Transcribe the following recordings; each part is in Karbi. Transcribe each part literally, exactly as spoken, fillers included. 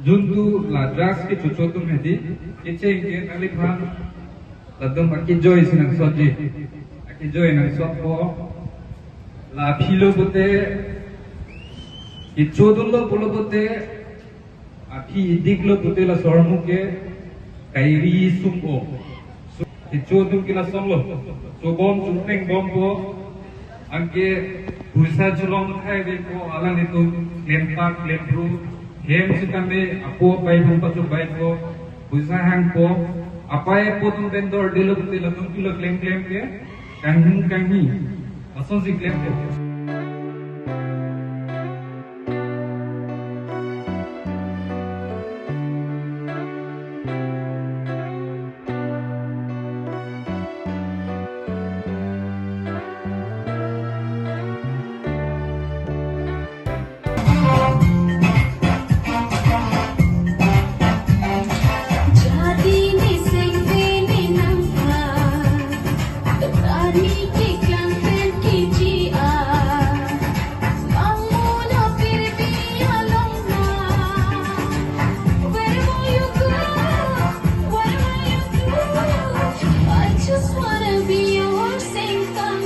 Juntu la drugs kechocho atum hedi, kecheng ke nangliphan latum akejoi si nangsotji, akejoi nangsotpo. La aphi lo pute, kechodunlo pulo pute, aphi addict lo pute la sormu ke kairi sum-o. Kecho atum ke lasonlo. Chobom chupeng bompo. Anke poisa cholong khai vepo, alanglitum klempak klempru. Hem sitame apo apai apo pachobaipo. Poisa hangpo. Apai apo atum pen dordelo pute latum kilo klem klem ke. Kanghu kanghi. Asonsi klempo. Jadi ni seng ni nangkha, rani ke klang pen ke ji a. Bang mo na pir bi along na. Wherever you go, wherever you go, I just wanna be your singtang.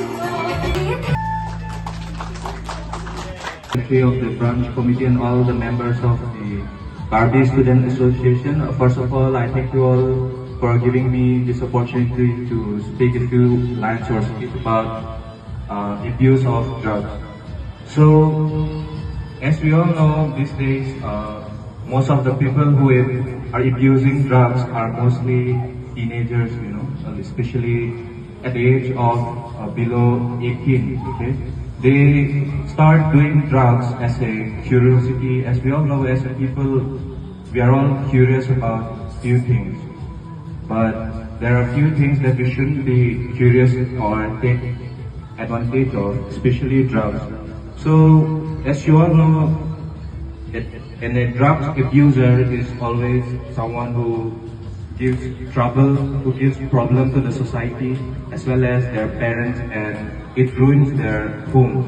Secretary of the branch committee and all the members of the Karbi Student Association. Uh, first of all, I thank you all for giving me this opportunity to speak a few lines or speak about uh, abuse of drugs. So, as we all know, these days, uh, most of the people who ab- are abusing drugs are mostly teenagers, you know, especially at the age of uh, below eighteen, okay? They start doing drugs as a curiosity. As we all know, as a people, we are all curious about few things. But there are few things that we shouldn't be curious or take advantage of, especially drugs. So, as you all know, it, and a drug abuser is always someone who gives trouble, who gives problem to the society as well as their parents, and it ruins their home.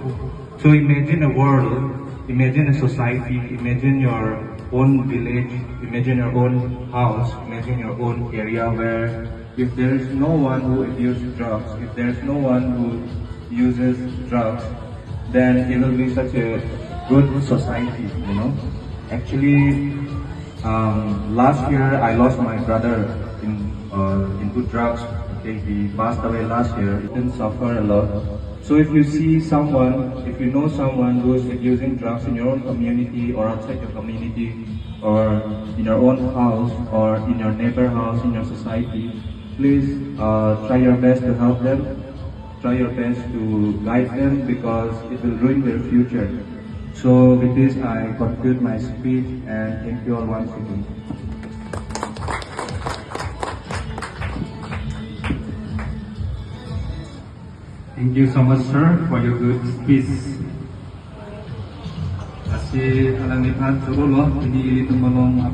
So imagine a world, imagine a society, imagine your own village, imagine your own house, imagine your own area where if there is no one who abuses drugs, if there is no one who uses drugs, then it will be such a good society, you know. Actually, um, last year I lost my brother in uh, into drugs. Okay, he passed away last year. He didn't suffer a lot. So if you see someone, if you know someone who is abusing drugs in your own community or outside your community, or in your own house, or in your neighbor house, in your society, please uh, try your best to help them. Try your best to guide them because it will ruin their future. So with this, I conclude my speech and thank you all once again. Thank you so much, sir, for your good speech. Lasi alangliphan choro lo, pini ilitum malom.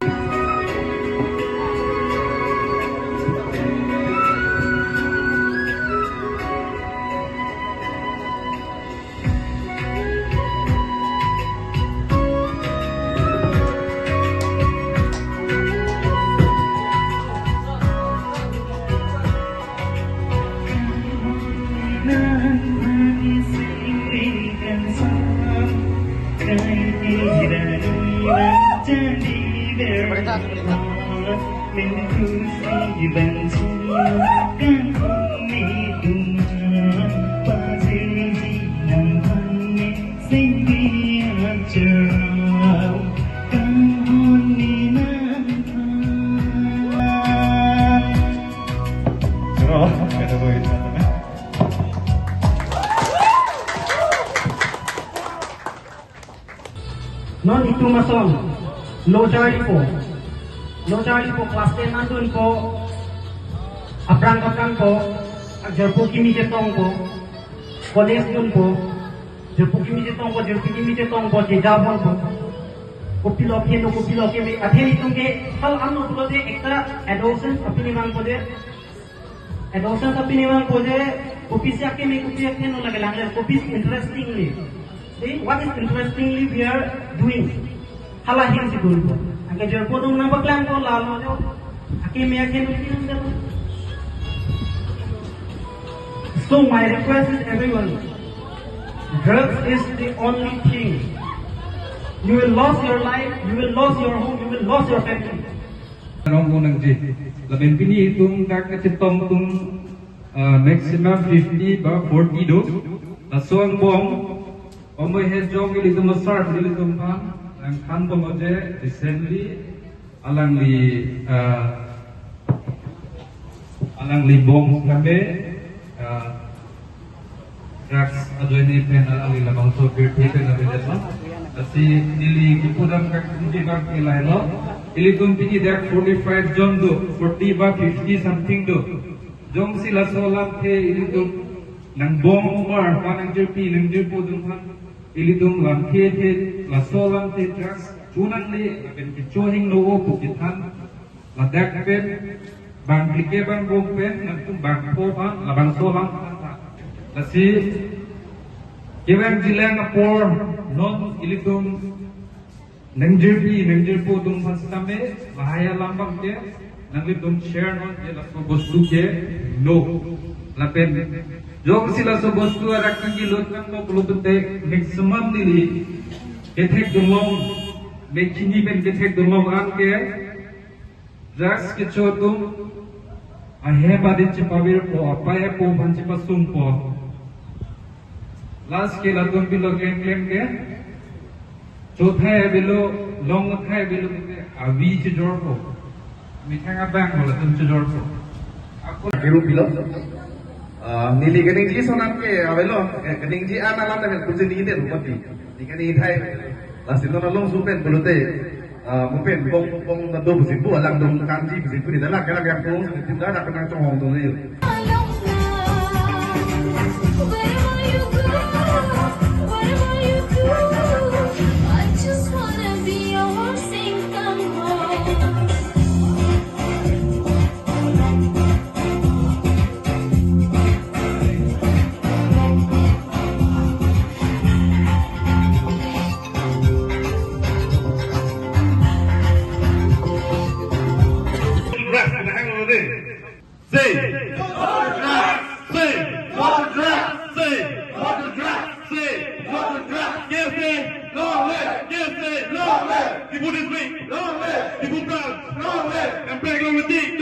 Non itum ason lo charlipo, lo charlipo, class ten an dunpo, aphrang aphrangpo, ajorpo kimi chetongpo, college dunpo, jorpo kimi chetongpo, jorpi kimi chetongpo, jeja ponpo. Kopilo keno, kopilo keme, athe itum ke hal ano pulote ekta adolescence apini vangpo de. Adolescence apini vangpo je, kopisi akeme, kopi akeno lake langler, kopisi interestingly. See, what is interestingly we are doing? Hala ahin si dunpo. Anke jirpo atum nangpaklangpo, lalo jo. Akimi akin. So my request is everyone, drugs is the only thing. You will lose your life, you will lose your home, you will lose your family. Rong mo nangji. Lapen pini itum dak kachetong atum, ah, maximum fifty ba forty do. Laso angbong, omo he jong ilitum asar ilitum aphan nangthanbom je recently alangli, ah, alangli angbong kami, ah, drugs ajoine pen alangli labangso birthe pen avedet lo. Lasi neli kipudam kak tumji bang ke lahelo. Ilitum pini dak forty-five jon do, forty ba fifty something do. Jongsi laso alamthe ilitum nangbong umar, pa nangjirpi, nangjirpo atum aphan ilitum lamthe the, laso alamthe drugs chonangle lapen kecho hingno-o pu kethan, ladak pen bang klike bang bom pen nangtum bangpho aphan labangso alam than tha. Lasi kevangjilang apor non ilitum nangjirpi, nangjirpo atum aphan sitame lahai alam abang ke nanglitum share non je laso bostu ke no. Lapen jongsi laso bostu arak kiki lut nangpo pulo pute maximum neli kethek dunlong, mek hini pen kethek dunlong an ke drugs kecho atum ahem adin chepavirpo, apei apo aphan chepasungpo. Last ke latum pilo klem klem ke, chothai avelo, long thai avelo ke, avi chejorpo. Methang abang lo latum chejorpo. Ako kiru pilo. Ah, neli kaningje ason an ke avelo, eh, kaningje an alam ta kuchi ningje rupa ti. Neli kaningje thai. Lasi non along supen pulote, ah, mo pen bong bong na do pusi pu alang dong kanji pusi pu ni dalang kalang yang tong si pu dalang kenang chonghong tong ni. Say, say, say, say, K S A, long live! K S A, long live! Diphu District, long live! Diphu Branch, long live! Hemprek long live!